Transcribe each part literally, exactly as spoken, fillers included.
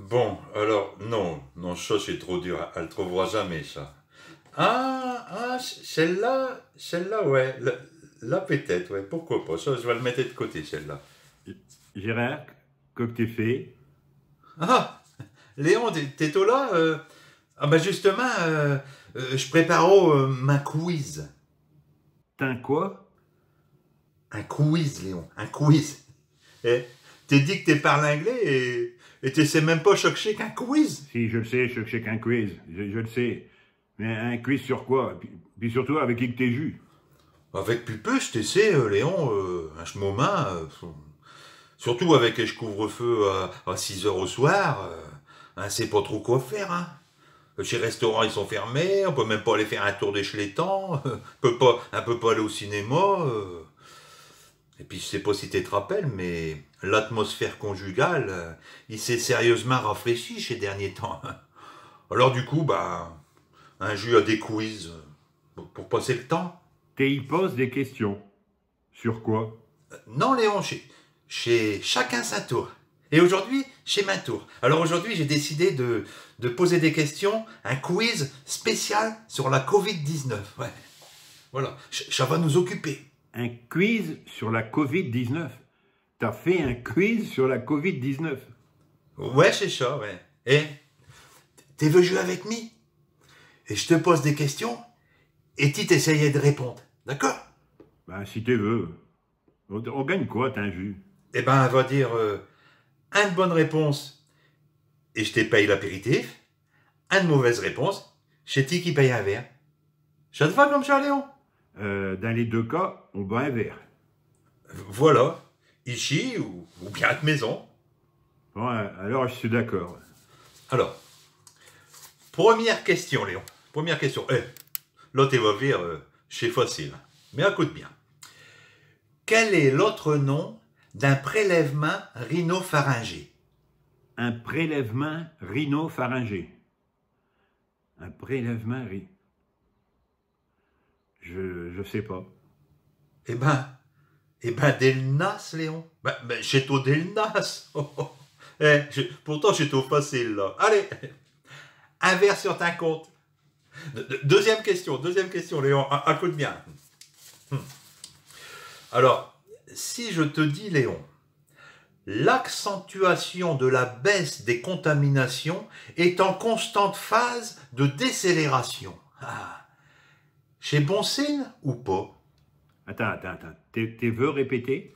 Bon, alors, non, non, cha ch'est trop dur, elle trouvera jamais cha. Ah, ah, ch-, chelle-là, chelle-là, ouais, là, là, peut-être, ouais, pourquoi pas, cha, j' vas l' mette de côté, chelle-là. Gérard, quo qu' te fais ? Ah, Léon, t'es, t'es tout là ? Euh, ah ben justemint, euh, euh, j' prépare, euh, min quiz. Tin quoi ? Un quiz, Léon, un quiz. Eh, te dis que te parles anglais et, et te sais même pas ch' que ch'est qu'un quiz. Si, j' le sais, ch' que ch'est qu'un quiz. J', j' le sais. Mais un quiz sur quoi ? Pis, pis surtout, avec qui que te jues ? Avec Pupuche, te sais, euh, Léon, euh, in ch' momint, euh, surtout avec ch' couvre-feu à, à six heures au soir, euh, in sait pas trop quo faire, hein. Ch' restaurants, i sont fermés, in peut même pas aller faire un tour de ch' l'étang, in peut pas, in peut pas aller au cinéma, euh. Et pis, j' sais pas si te t' rappelles, mais l'atmosphère conjugale, euh, i s'est sérieusemint rafraîchie ches derniers temps. Alors du coup, ben, in jue à des quiz, euh, pour, pour passer l' temps. Te y poses des questions. Sur quoi ? Euh, non, Léon, ch'est, ch'est chacun sin tour. Et aujourd'hui, ch'est min tour. Alors aujourd'hui, j'ai décidé de, de poser des questions, un quiz spécial sur la covid dix-neuf. Ouais. Voilà, ch-, cha va nous occuper. Un quiz sur la covid dix-neuf ? T'as fait un quiz sur la covid dix-neuf ? Ouais, ch'est cha, ouais. Eh, te veux juer avec mi ? Et j' te pose des questions, et ti t'essayes de répondre, d'accord ? Ben, si te veux. In, in gagne quoi, à tin ju ? Eh ben, in va dire, euh, eune bonne réponse, et j' te paye l'apéritif, eune mauvaise réponse, ch'est ti qui paye un verre. Cha t' va comme cha, Léon ? Euh, dins les deux cas, in bot un verre. Voilà, ichi ou, ou bien à t' maison. Bon, euh, alors, j' sus d'accord. Alors, première question, Léon. Première question. Eh, là, te vas vir, euh, ch'est facile. Mais acoute bien. Quel est l'autre nom d'un prélèvement rhinopharyngé ? Un prélèvement rhinopharyngé. Un prélèvement rhi-, je, j' sais pas. Eh ben, eh ben, del nas, Léon. Ben, ben, ch'étot del nas. Eh, j', pourtant, ch'étot facile, là. Allez, un verre sur tin compte. De-, de-, deuxième question, deuxième question, Léon. A-, acoute bien. Hmm. Alors, si je te dis, Léon, l'accentuation de la baisse des contaminations est en constante phase de décélération. Ah. Ch'est bon signe ou pas ? Attends, attends, attends. Te, te veux répéter ?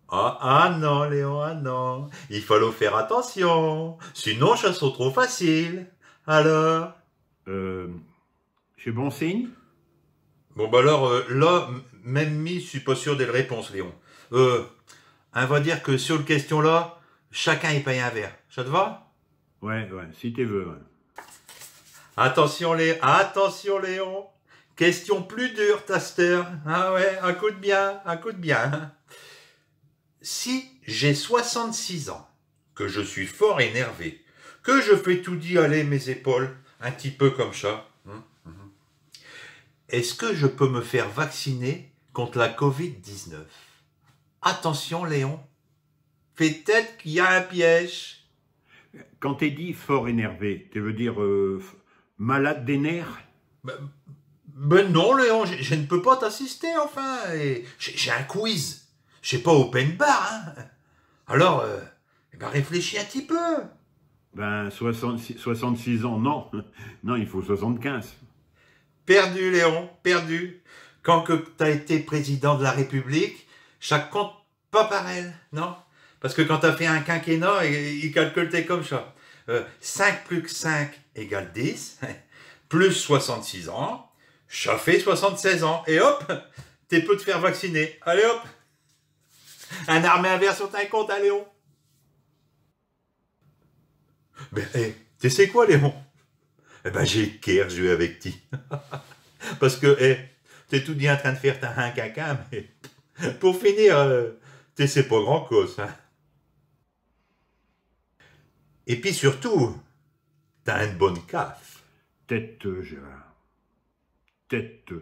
Ah, ah non, Léon, ah non. I fallot faire attintion. Sinon, cha s'rot trop facile. Alors ? Euh, ch'est bon signe ? Bon, bah alors, euh, là, m-, même mi, j' sus pas sûr del réponse, Léon. Euh, in va dire que sur l' question-là, chacun i paye un verre. Cha t' va ? Ouais, ouais, si te veux, ouais. Attintion, Lé-, attintion, Léon. Question pus dure, asteur. Ah ouais, acoute bien, acoute bien. Si j'ai soixante-six ans, que je suis fort énervé, que je fais toudis aller mes épaules, un tiot peu comme cha, hein, hein, est-ce que je peux me faire vacciner contre la covid dix-neuf ? Attintion, Léon, peut-ête qu'i a un piège. Quand te dis fort énervé, te veux dire, euh, f-, malade des nerfs ? Ben, ben non, Léon, je, je n' peux pas t'assister, enfin. Et j'ai, j'ai un quiz. Ch'est pas open bar, hein. Alors, euh, eh ben, réfléchis un tiot peu. Ben, soixante-six, soixante-six ans, non. Non, i faut soixante-quinze. Perdu, Léon, perdu. Quand que t'as été président de la République, cha compte pas parel, non ? Parce que quand t'as fait un quinquennat, i, i calcul'tent comme cha. Euh, cinq plus cinq égale dix, plus soixante-six ans, cha fait soixante-seize ans. Et hop, te peux t' faire vacciner. Allez hop, in armet un verre sur tin compte, allez, Léon. Ben, eh, te sais quoi, Léon ? Eh ben, j'ai quer juer avec ti. Parce que, eh, t'es toudis in train d' faire tin quinquin, mais pour finir, euh, te sais pas grand-cose, hein. Et pis surtout, t'as eune bonne caf. Tais-te, Gérard. Tais-te.